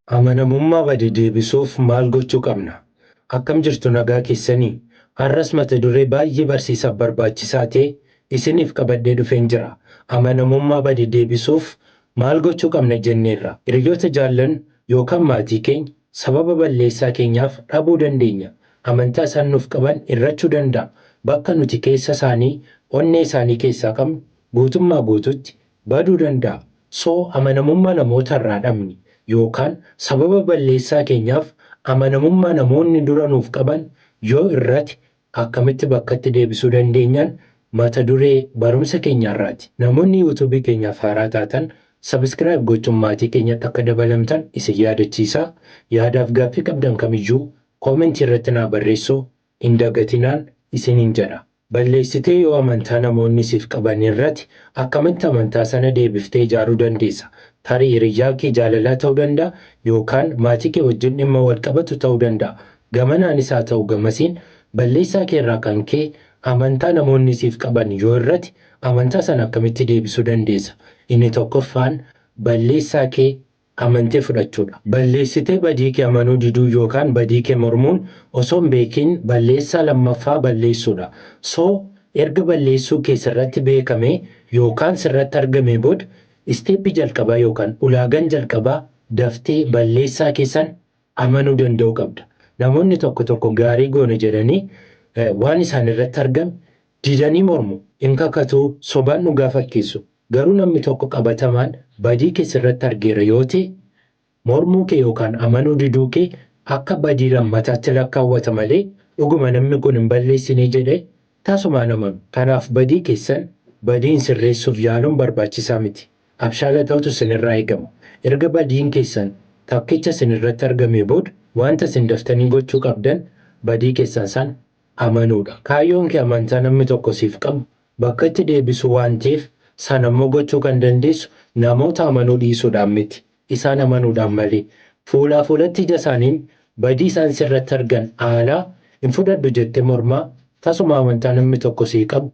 Amanamummaa bade deebisuuf maal gochuu qabna? Akkam jirtu nagaa keessanii? Har'as mata duree baay'ee barsiisaaf barbaachisaa ta'e isiniif qabadhee dhufeen jira. Amanamummaa bade deebisuuf maal gochuu qabna jenneerra. Hiriyoota jaallannu yookaan maatii keenya sababa balleessaa keenyaaf dhabuu dandeenya. Amantaa isaan nuuf qaban hir'achuu danda'a. Bakka nuti keessa isaanii, onnee isaanii keessaa qabnu guutummaa guututti baduu danda'a. So amanamummaa namoota irraa dhabne yookaan sababa balleessaa keenyaaf amanamummaa namoonni dura nuuf qaban yoo irrate akkamitti bakkatti deebisuu dandeenyaan mata duree barumsa keenya har'aati. Namoonni YouTube keenyaaf haaraa taatan subscribe gochuun maatii keenyatti akka dabalamtan isin yaadachiisaa, yaadaaf gaaffii qabdan kamiyyuu comment irratti naa barreessuu hin dagatinaan isiniin jedha. Balleessitee yoo amantaa namoonni siif qaban irrate akkamitti amantaa sana deebiftee ijaaruu dandeessa? Tarii hiriyyaa kee jaalalaa ta'uu danda'a yookaan maatii kee wajjin dhimma wal qabatu ta'uu danda'a. Gamanaanis haa ta'u gamasiin balleessaa kee irraa kan ka'e amantaa namoonni siif qaban yoo irrate amantaa sana akkamitti deebisuu dandeessa? Inni tokkoffaan balleessaa kee amantee fudhachuudha. Balleessitee badii kee amanuu diduu yookaan badii kee mormuun osoo hin beekin balleessaa lammaffaa balleessuudha. So erga balleessuu kee sirratti beekamee yookaan sirratti argamee booda step jalqabaa yookaan ulaagan jalqabaa daftee balleessaa kee sana amanuu danda'uu qabda. Namoonni tokko tokko gaarii goone jedhanii waan isaanirratti argame didanii mormu, hin kakatuu, sobaan dhugaa fakkeessu. Garuu namni tokko qabatamaan badii kee sirratti argeera yoo ta'e, mormuu kee yookaan amanuu diduu kee akka badii lammataatti lakkaawwata malee dhuguma namni kun hin balleessine jedhee tasumaa hin amanu. Kanaaf badii keessan badiin sirreessuuf yaaluun barbaachisaa miti. Abshaala ta'utu isinirraa eegama. Erga badiin keessan takkicha isinirratti argamee booda wanta isin daftanii gochuu qabdan badii keessan sana amanuudha. Kaayyoon kee amantaa namni tokko siif qabu bakkatti deebisuu waan ta'eef sana immoo gochuu kan dandeessu namoota amanuu dhiisuudhaan miti, isaan amanuudhaan malee. Fuulaa fuulatti ija isaaniin badii isaan sirratti argan aalaa hin fudhadhu jettee mormaa tasuma amantaa namni tokko sii qabu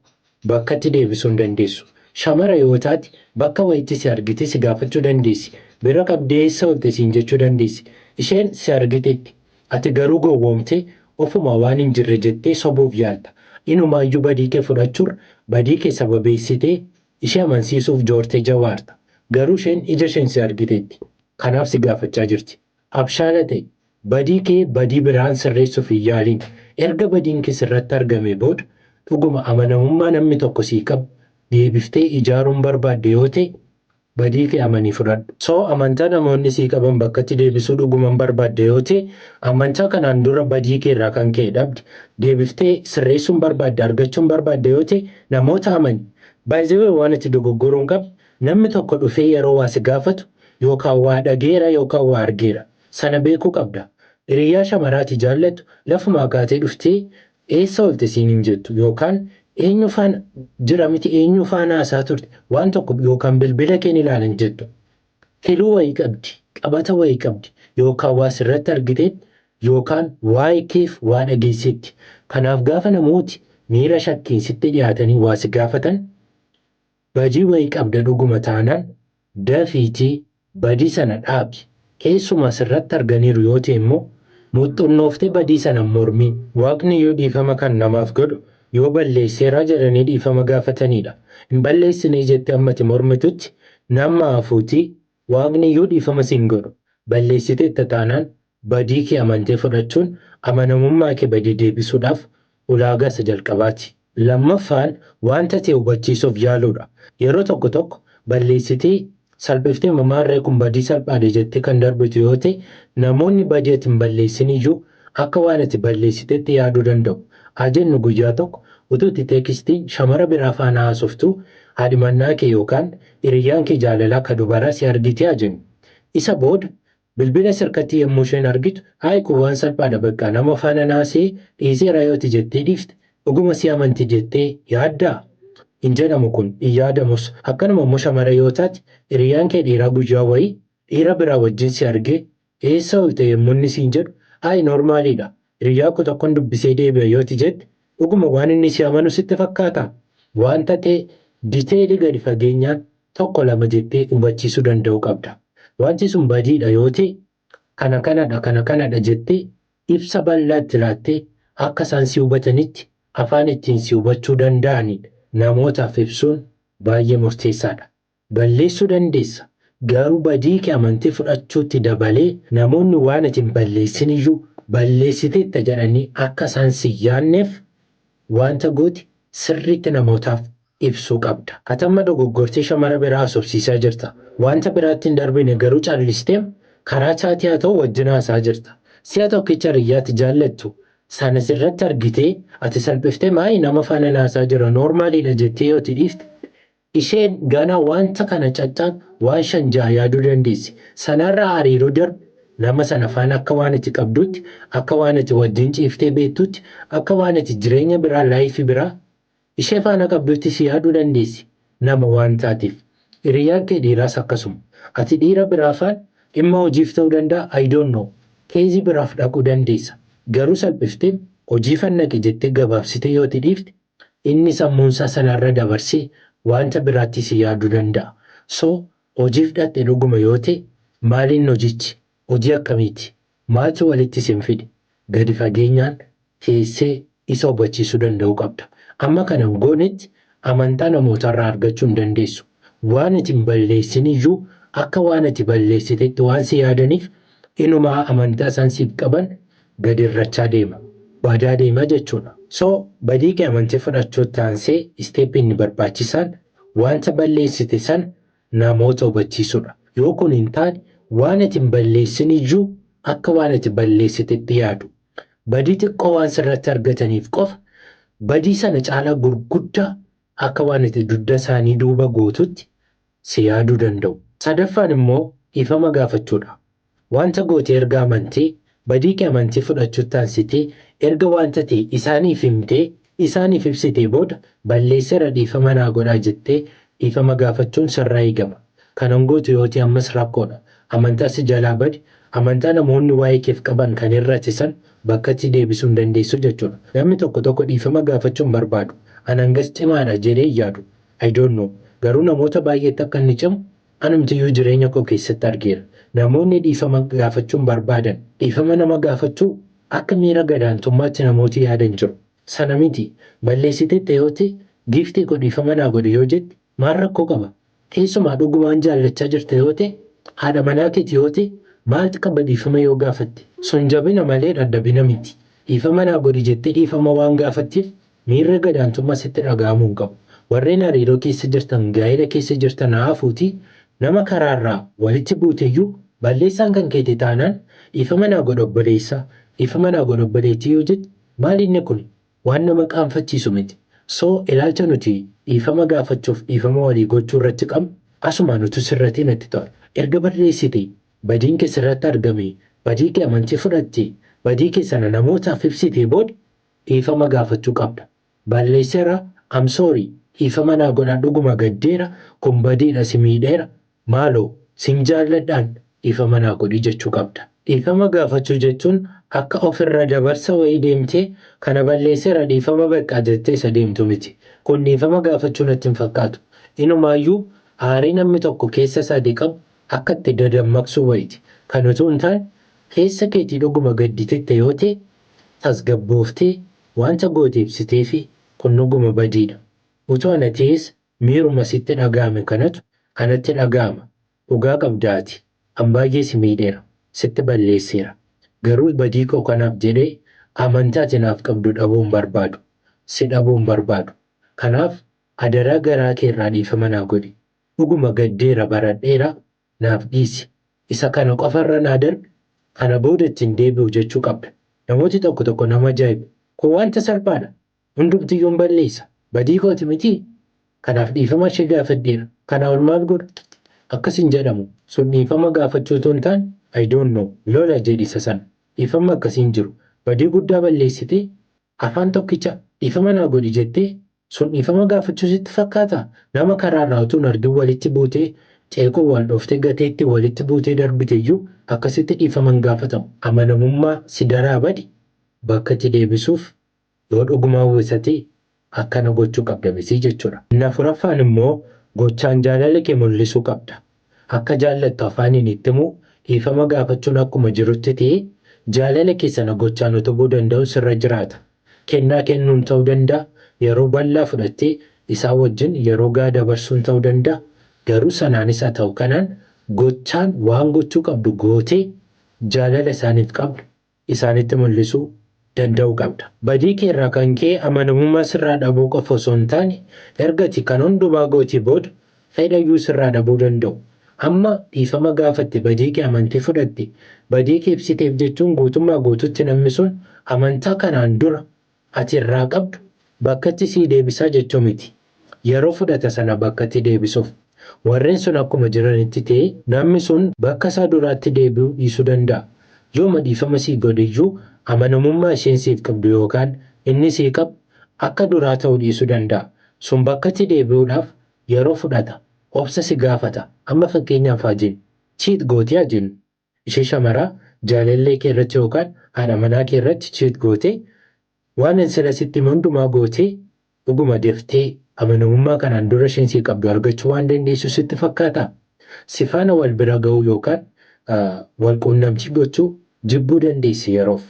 bakkatti deebisuu hin dandeessu. Shamara yoo taate bakka wayiitti si argitee si gaafachuu dandeessi. Bira qabdee eessa oolte siin jechuu dandeessi. Isheen si argiteetti. Ati garuu gowwoomtee ofumaa waan hin jirre jettee sobuuf yaalta. Inumaayyuu badii kee fudhachuurra badii kee sababeessitee ishee amansiisuuf joortee jawaarta. Garuu isheen ija isheen si argiteetti. Kanaaf si gaafachaa jirti. Abshaala ta'i. Badii kee badii biraan sirreessuuf hin yaaliin. Erga badiin kee sirratti argamee booda dhuguma amanamummaa namni tokko sii qabu deebiftee ijaaruun barbaadde yoo ta'e badii kee amanii fudhadhu. So amantaa namoonni sii qaban bakkatti deebisuu dhuguman barbaadda yoo ta'e, amantaa kanaan dura badii kee irraa kan ka'e dhabde deebiftee sirreessuun barbaadda, argachuun barbaadda yoo ta'e namoota amani. By the way waan ati dogoggoruu hin qabne namni tokko dhufee yeroo waa si gaafatu yookaan waa dhageera yookaan waa argeera. Sana beekuu qabda. Hiriyyaa shamaraa ati jaallattu lafumaa kaatee dhuftee Eessa oolte siin hin jettu yookaan eenyu faana jira miti eenyu faana haasaa turte waan tokko yookaan bilbila keen ilaala hin jettu. Kiluu wayii qabdi, qabata wayii qabdi yookaan waa sirratti argiteetti yookaan waa'ee keef waa dhageesseetti. Kanaaf gaafa namooti miira shakkiin sitti dhiyaatanii waa si gaafatan Badii wayii qabda dhuguma taanaan dafiitii badii sana dhaabi. Keessumaa sirratti arganiiru yoo ta'e immoo muxxunnooftee badii sana hin mormiin. Waaqni iyyuu dhiifama kan namaaf godhu yoo balleesseera jedhanii dhiifama gaafataniidha. Hin balleessinee jettee amma ati mormitutti nama hafuutii Waaqni iyyuu dhiifama si hin godhu. Balleessiteetta taanaan badii kee amantee fudhachuun amanamummaa kee bade deebisuudhaaf ulaagaa isa jalqabaati. Lammaffaan wanta ta'e hubachiisuuf yaaluudha. Yeroo tokko tokko balleessitee salphifteema maarree kun badii salphaadha jettee kan darbitu yoo ta'e namoonni badii ati hin balleessin iyyuu akka waan ati balleessiteetti yaaduu danda'u. Haa jennu guyyaa tokko utuu ati teekistii shamara biraa faana haasoftuu haadhi mannaa kee yookaan hiriyyaan kee jaalalaa ka dubaraa si argite haa jennu. Isa booda bilbila sirkatti yommuu isheen argitu, Ayi kun waan salphaadha baqqaa nama faana haasa'ee dhiiseera yoo ati jettee dhiifte dhuguma si amanti jettee yaaddaa? Hin jedhamu kun, hin yaadamus. Akkanuma immoo shamara yoo taate hiriyyaan kee dhiiraa guyyaa wayii dhiira biraa wajjin si argee eessa oolte yommuu inni siin jedhu, Ayi noormaaliidha, hiriyyaa koo tokkon dubbisee deebi'a yoo ati jette dhuguma waan inni si amanu sitti fakkaataa? Wanta ta'e diteelii gadi fageenyaan tokko lama jettee hubachiisuu danda'uu qabda. Wanti sun badiidha yoo ta'e Kana kanadha, kana kanadha jettee ibsa bal'aa itti laattee akka isaan si hubatanitti afaan ittiin si hubachuu danda'aniin namootaaf ibsuun baay'ee murteessaadha. Balleessuu dandeessa, garuu badii kee amantee fudhachuutti dabalee namoonni waan ati hin balleessin iyyuu balleessiteetta jedhanii akka isaan si hin yaadneef wanta goote sirriitti namootaaf ibsuu qabda. Ati amma dogoggortee shamara biraa haasofsiisaa jirta. Wanta biraatti hin darbine garuu callisteem karaa chaatii haa ta'u wajjin haasaa jirta. Si'a tokkicha hiriyyaa ati jaallattu sana sirratti argitee ati salphiftee maayi nama faana haasaa jira normaliidha jettee yoo itti dhiifte, isheen ganaa wanta kana caccaan waan shan jaha yaaduu dandeessi. Sanarraa hariiroo darbe nama sana faana akka waan itti qabdutti, akka waan itti wajjin ciiftee beektutti, akka waan itti jireenya biraa, life biraa ishee faana qabdutti si yaaduu dandeessi nama waan taateef. Hiriyyaan kee dhiiraas akkasuma. Ati dhiira biraa faana dhimma hojiif ta'uu danda'a, I don't know. Case biraaf dhaquu dandeessa. Garuu salphiftee hojii fannaqe jettee gabaabsitee yoo itti dhiifte, inni sammuunsaa sanarra dabarsee wanta biraatti si yaaduu danda'a. So hojiif dhaqxe dhuguma yoo ta'e, maaliin hojichi? Hojii akkamiiti? Maaltu walitti isin fide? Gadi fageenyaan teessee isa hubachiisuu danda'uu qabda. Amma kana hin goonetti amantaa namootarraa argachuu hin dandeessu. Waan ati hin balleessin iyyuu akka waan ati balleessitetti waan si yaadaniif inumaa amantaa isaan siif qaban gadi irrachaa deema. Badaa deema jechuudha. So badii kee amantee fudhachuutti aansee step inni barbaachisaan wanta balleessite sana namoota hubachiisuudha. Yoo kun hin taane waan ati hin balleessin iyyuu akka waan ati balleessitetti yaadu. Badii xiqqoo waan sirratti argataniif qofa badii sana caalaa gurguddaa akka waan ati dugda isaanii duuba gootutti si yaaduu danda'u. Sadaffaan immoo dhiifama gaafachuudha. Wanta goote erga amantee, badii kee amantee fudhachuutti aansitee, erga wanta ta'e isaaniif himtee, isaaniif ibsitee booda balleesseera, dhiifama naa godhaa jettee dhiifama gaafachuun sirraa eegama. Kanan gootu yoo ta'e ammas rakkoodha. Amantaa si jalaa bade, amantaa namoonni waa'ee keef qaban kan hir'ate san bakkatti deebisuu hin dandeessu jechuudha. Namni tokko tokko dhiifama gaafachuu hin barbaadu. An hangas cimaadha jedhee hin yaadu. I don't know. Garuu namoota baay'eetti akka inni cimu anumtiyyuu jireenya koo keessatti argeera. Namoonni dhiifama gaafachuu hin barbaadan. Dhiifama nama gaafachuu akka miira gadaantummaatti namooti yaadan jiru. Sana miti. Balleessiteetta yoo ta'e, giiftii koo, dhiifama naa godhi yoo jette maal rakkoo qaba? Keessumaa dhugumaan jaallachaa jirta yoo ta'e, haadha manaa keeti yoo ta'e, maaltu qaba dhiifama yoo gaafatte? Sun jabina malee dadhabina miti. Dhiifama naa godhi jettee dhiifama waan gaafatteef miirri gadaantummaa sitti dhaga'amuu hin qabu. Warreen hariiroo keessa jirtan, gaa'ela keessa jirtan haa hafuutii, nama karaarraa walitti buuteyyuu balleessaan kan keeti taanaan dhiifama naa godhi obboleessaa, dhiifama naa godhi obboleettii yoo jette maal inni kun waan nama qaanfachiisu miti. So ilaalcha nuti dhiifama gaafachuuf dhiifama walii gochuu irratti qabnu asumaan utuu sirratee natti tola. Erga balleessite, badiin kee sirratti argame, badii kee amantee fudhatte, badii kee sana namootaaf ibsitee booda dhiifama gaafachuu qabda. Balleesseera, I'm sorry, dhiifama naa godhaa, dhuguma gaddeera, kun badiidha, si miidheera, maaloo sin jaalladhaan dhiifama naa godhi jechuu qabda. Dhiifama gaafachuu jechuun akka ofirra dabarsa wayii deemtee kana balleesseera, dhiifama beqqaa jettee isa deemtu miti. Kun dhiifama gaafachuu natti hin fakkaatu. Inumaayyuu aarii namni tokko keessa isaatii qabu akka itti dadammaqsuu wayiiti. Kan utuu hin taane keessa keetii dhuguma gadditetta yoo ta'e tasgabbooftee wanta goote ibsiteefi kun dhuguma badiidha. Utuu ana ta'es miiruma sitti dhaga'ame kanatu anatti dhaga'ama. Dhugaa qabda ati. An baay'ee si miidheera. Sitti balleesseera. Garuu badii koo kanaaf jedhee amantaa ati naaf qabdu dhabuu hin barbaadu. Si dhabuu hin barbaadu. Kanaaf adaraa garaa kee irraa dhiifama naa godhi. Dhuguma gaddeera, baradheera, naaf dhiisi. Isa kana qofarra naa darbi, kana booda ittiin deebi'u jechuu qabda. Namooti tokko tokko nama ajaa'ibu. Kun wanta salphaadha. Hundumtiyyuu hin balleessa. Badii kooti mitii? Kanaaf dhiifama ishee gaafadheera. Kanaa ol maal godhu? Akkas hin jedhamu. Sun dhiifama gaafachuu utuu hin taane, I don't know, lola jedhi isa sana. Dhiifamni akkasii hin jiru. Badii guddaa balleessitee afaan tokkicha dhiifama naa godhi jettee sun dhiifama gaafachuu sitti fakkaataa? Nama karaarraa utuu hin argin walitti buutee ceeqoo wal dhooftee gateetti walitti buutee darbite iyyuu akkasitti dhiifama hin gaafatamu. Amanamummaa si daraa bade bakkatti deebisuuf yoo dhugumaan hawwisate akkana gochuu qabda miti jechuudha. Inni afuraffaan immoo gochaan jaalala kee mul'isuu qabda. Akka jaallattu afaaniin itti himuu, Dhiifama gaafachuun akkuma jirutti ta'ee jaalala kee sana gochaan utubuu danda'uun sirra jiraata. Kennaa kennuun ta'uu danda'a, yeroo bal'aa fudhattee isaan wajjin yeroo gahaa dabarsuun ta'uu danda'a. Garuu sanaanis haa ta'u kanaan gochaan waan gochuu qabdu gootee jaalala isaaniif qabdu isaanitti mul'isuu danda'uu qabda. Badii kee irraa kan ka'e amanamummaa sirraa dhabuu qofa osoo hin taane, erga ati kan hundumaa gootee booda fedha iyyuu sirraa dhabuu danda'u. Amma dhiifama gaafatte, badii kee amantee fudhatte, badii kee ibsiteef jechuun guutummaa guututti namni sun amantaa kanaan dura ati irraa qabdu bakkatti sii deebisaa jechuu miti. Yeroo fudhata sana bakkatti deebisuuf. Warreen sun akkuma jiranitti ta'ee namni sun bakka isaa duraatti deebi'uu dhiisuu danda'a. Yooma dhiifama sii godhe iyyuu amanamummaa isheen siif qabdu yookaan inni sii qabu akka duraa ta'uu dhiisuu danda'a. Sun bakkatti deebi'uudhaaf yeroo fudhata. Obsa si gaafata. Amma fakkeenyaaf haa jennu. Cheat gootee haa jennu. Ishee shamaraa jaalallee kee irratti yookaan haadha manaa kee irratti cheat gootee waan ani sila sitti hime hundumaa gootee dhuguma deftee amanamummaa kanaan dura isheen sii qabdu argachuu waan dandeessu sitti fakkaataa? Si faana wal bira ga'uu yookaan wal quunnamtii gochuu jibbuu dandeessi yeroof.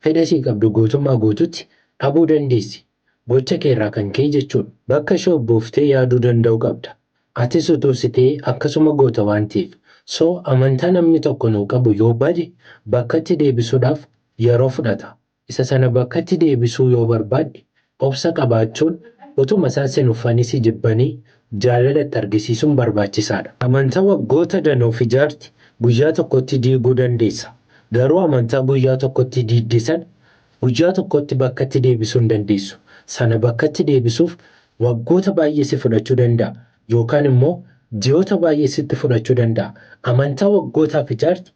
Fedha sii qabdu guutummaa guututti dhabuu dandeessi. Gocha kee irraa kan ka'e jechuudha. Bakka ishee of buuftee yaaduu danda'uu qabda. Atis utuu si ta'ee akkasuma goota waan ta'eef. So amantaa namni tokko nuu qabu yoo bade bakkatti deebisuudhaaf yeroo fudhata. Isa sana bakkatti deebisuu yoo barbaadde obsa qabaachuun utuma isaan si nuffanii si jibbanii jaalala itti argisiisuun barbaachisaadha. Amantaa waggoota danuuf ijaarte guyyaa tokkotti diiguu dandeessa. Garuu amantaa guyyaa tokkotti diigde sana guyyaa tokkotti bakkatti deebisuu hin dandeessu. Sana bakkatti deebisuuf waggoota baay'ee si fudhachuu danda'a yookaan immoo ji'oota baay'ee sitti fudhachuu danda'a. Amantaa waggootaaf ijaarte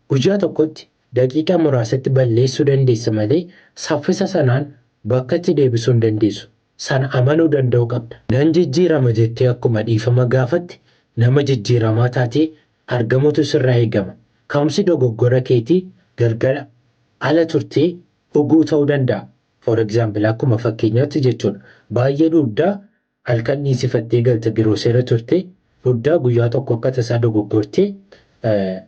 guyyaa tokkotti daqiiqaa muraasatti balleessuu dandeessa malee saffisa sanaan bakkatti deebisuu hin dandeessu. Sana amanuu danda'uu qabda. Nan jijjiirama jettee akkuma dhiifama gaafatte nama jijjiiramaa taatee argamuutu sirraa eegama. Ka'umsi dogoggora keetii galgala ala turtee dhuguu ta'uu danda'a. For example, akkuma fakkeenyaatti jechuudha. Baay'ee dhugdaa halkan dhiisifattee galta girooseera turte dhugdaa guyyaa tokko akka tasaa dogoggortee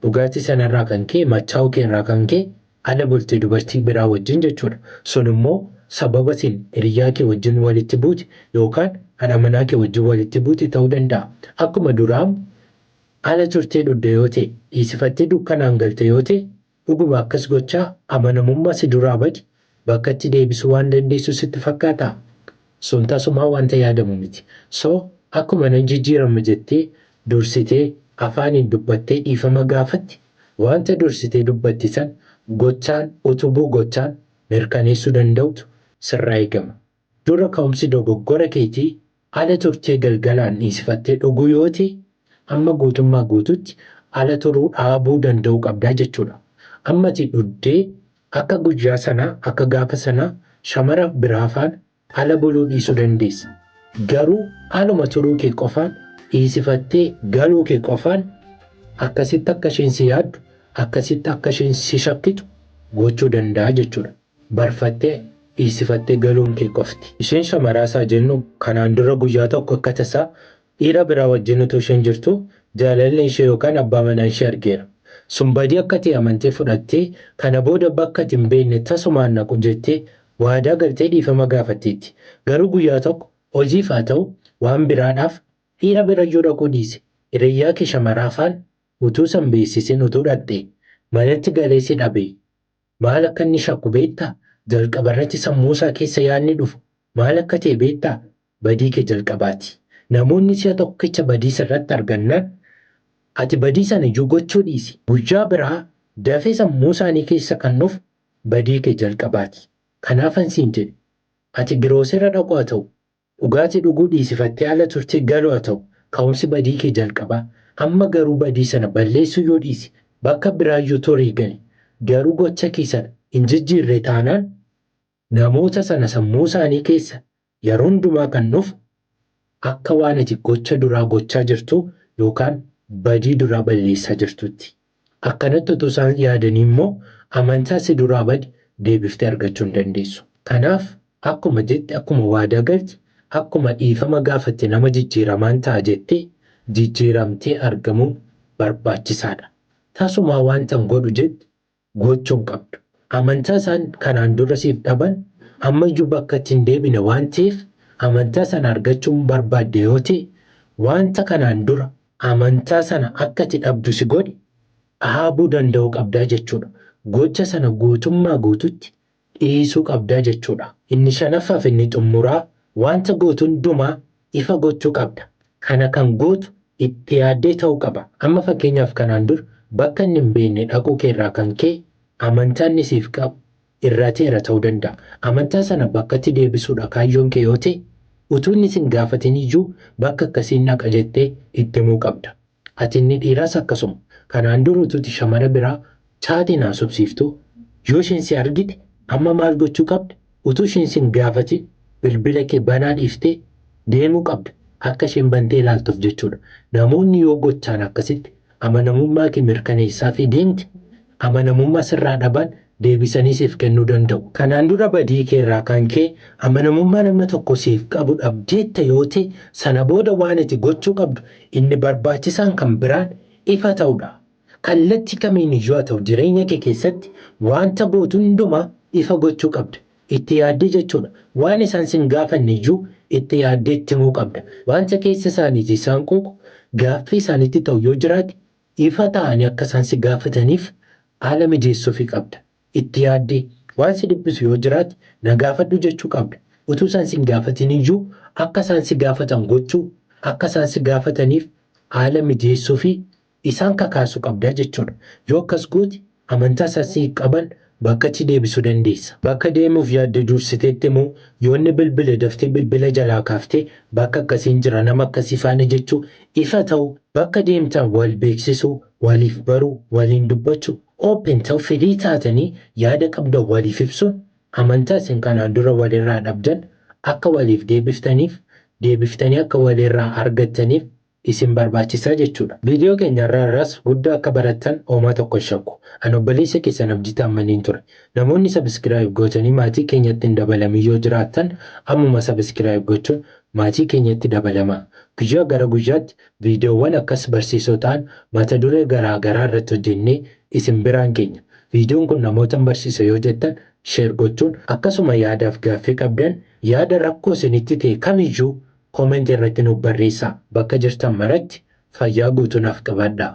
dhugaatii sanarraa kan ka'e machaa'uu keerraa kan ka'e ala bulte dubartii biraa wajjin jechuudha. Sun immoo sababa isin hiriyyaa kee wajjin walitti buute yookaan haadha manaa kee wajjin walitti buute ta'uu danda'a. Akkuma duraa ala turtee dhugde yoo ta'e, dhiisifattee dukkanaan galte yoo ta'e, dhuguma akkas gochaa amanamummaa si duraa bade bakkatti deebisuu waan dandeessu sitti fakkaataa? Sun tasumaa wanta yaadamu miti. So, akkuma nan jijjiirama jettee dursitee afaaniin dubbattee dhiifama gaafatte, wanta dursitee dubbatte sana gochaan utubuu gochaan mirkaneessuu danda'utu sirraa eegama. Dura ka'umsi dogoggora keetii ala turtee galgalaan dhiisifattee dhuguu yoo ta'e, amma guutummaa guututti ala turuu dhaabuu danda'uu qabdaa jechuudha. Amma ati dhugdee akka guyyaa sanaa, akka gaafa sanaa shamara biraa faana ala buluu dhiisuu dandeessa. Garuu aluma turuu kee qofaan, dhiisifattee galuu kee qofaan akkasitti akka isheen si yaaddu, akkasitti akka isheen si shakkitu gochuu danda'a jechuudha. Barfattee dhiisifattee galuun kee qofti. Isheen shamaraa isaa jennu kanaan dura guyyaa tokko akka tasaa dhiira biraa wajjin utuu isheen jirtuu jaalallee ishee yookaan abbaa manaa ishee argeera. Sun badii akka ta'e amantee fudhattee kana booda bakka ati hin beekne tasumaa hin dhaqu jettee waadaa galtee dhiifama gaafatteetti. Garuu guyyaa tokko hojiif haa ta'u waan biraadhaaf dhiira birayyuu dhaquu dhiisi hiriyyaa kee shamaraa faana utuu isa hin beeksisin utuu dhaqxee manatti galee si dhabee Maal akka inni shakku beektaa? Jalqabarratti sammuusaa keessa yaadni dhufu maal akka ta'e beektaa? Badii kee jalqabaati. Namoonni si'a tokkicha badii sirratti argannaan, ati badii sana iyyuu gochuu dhiisi, guyyaa biraa dafee sammuusaanii keessa kan dhufu badii kee jalqabaati. Kanaafan siin jedhe, ati giroosera dhaquu haa ta'u, Dhugaatii dhuguu dhiisifattee ala turtee galuu haa ta'u, ka'umsi badii kee jalqabaa. Amma garuu badii sana balleessuu yoo dhiisi, bakka biraayyuu turii gali, garuu gocha kee sana hin jijjiirre taanaan, namoota sana sammuusaanii keessa yeroo hundumaa kan dhufu akka waan ati gocha duraa gochaa jirtuu yookaan badii duraa balleessaa jirtuutti. Akkanatti utuu isaan yaadanii immoo amantaa si duraa bade deebiftee argachuu hin dandeessu. Kanaaf akkuma jette, akkuma waadaa galte, akkuma dhiifama gaafatte nama jijjiiramaan ta'a jettee jijjiiramtee argamuun barbaachisaadha. Tasumaa wanta hin godhu jettu gochuu hin qabdu. Amantaa isaan kanaan dura siif dhaban ammayyuu bakka itti hin deebine waan ta'eef, amantaa sana argachuun barbaadde yoo ta'e, wanta kanaan dura amantaa sana akka ati dhabdu si godhe dhaabuu danda'uu qabdaa jechuudha. Gocha sana guutummaa guututti dhiisuu qabdaa jechuudha. Inni shanaffaaf inni xumuraa, wanta gootu hundumaa ifa gochuu qabda. Kana kan gootu itti yaaddee ta'uu qaba. Amma fakkeenyaaf, kanaan dura bakka inni hin beekne dhaquu keerraa kan ka'e amantaa inni siif qabu irrateera ta'uu danda'a. Amantaa sana bakkatti deebisuudha kaayyoon kee yoo ta'e, utuu inni sin gaafatin iyyuu bakka akkasiin dhaqa jettee itti himuu qabda. Ati inni dhiiraas akkasuma. Kanaan dura utuuti shamara biraa chaatiin haasofsiiftuu yoo isheen si argite, amma maal gochuu qabda? Utuu isheen sin gaafatin bilbila kee banaa dhiiftee deemuu qabda, akka isheen bantee ilaaltuuf jechuudha. Namoonni yoo gochaan akkasitti amanamummaa kee mirkaneessaafii deemte, amanamummaa sirraa dhaban deebisanii siif kennuu danda'u. Kanaan dura badii keerraa kan ka'e amanamummaa nama tokko siif qabu dhabdeetta yoo ta'e, sana booda waan ati gochuu qabdu inni barbaachisaan kan biraan ifa ta'uudha. Kallattii kamiin iyyuu haa ta'u, jireenya kee keessatti wanta gootu hundumaa ifa gochuu qabda. Itti yaaddee jechuudha. Waan isaan sin gaafanne iyyuu itti yaaddee itti himuu qabda. Wanta keessa isaaniitii isaan quuqu, gaaffii isaanitti ta'u yoo jiraate, ifa ta'anii akka isaan si gaafataniif haala mijeessuufii qabda. Itti yaaddee waan si dhiphisu yoo jiraate na gaafadhu jechuu qabda. Utuu isaan sin gaafatin iyyuu akka isaan si gaafatan gochuu, akka isaan si gaafataniif haala mijeessuufii isaan kakaasuu qabda jechuudha. Yoo akkas goote, amantaa isaan siif qaban bakkatti deebisuu dandeessa. Bakka deemuuf yaadde dursitee itti himuu, yoo inni bilbile daftee bilbila jalaa kaaftee bakka akkasiin jira, nama akkasii faana jechuu, ifa ta'uu, bakka deemtan wal beeksisuu, waliif baruu, waliin dubbachuu, open ta'uu, fedhii taatanii yaada qabdan waliif ibsuun amantaa isin kanaan dura walirraa dhabdan akka waliif deebiftaniif, deebiftanii akka walirraa argattaniif isin barbaachisaa jechuudha. Viidiyoo keenya irraa irraas guddaa akka barattan homaa tokko hin shakku. Ani obboleessa keessan Abdii Taammaniin ture. Namoonni subscribe gootanii maatii keenyatti hin dabalamin yoo jiraattan, ammuma subscribe gochuun maatii keenyatti dabalamaa. Guyyaa gara guyyaatti viidiyoowwan akkas barsiisoo ta'an mata duree garaa garaa irratti hojjennee isin biraan geenya. Viidiyoon kun namootan barsiisa yoo jettan share gochuun, akkasuma yaadaaf gaaffii qabdan, yaada rakkoo isinitti ta'e kamiyyuu comment irratti nuuf barreessaa. Bakka jirtan maratti fayyaa guutuu naaf qabaadhaa.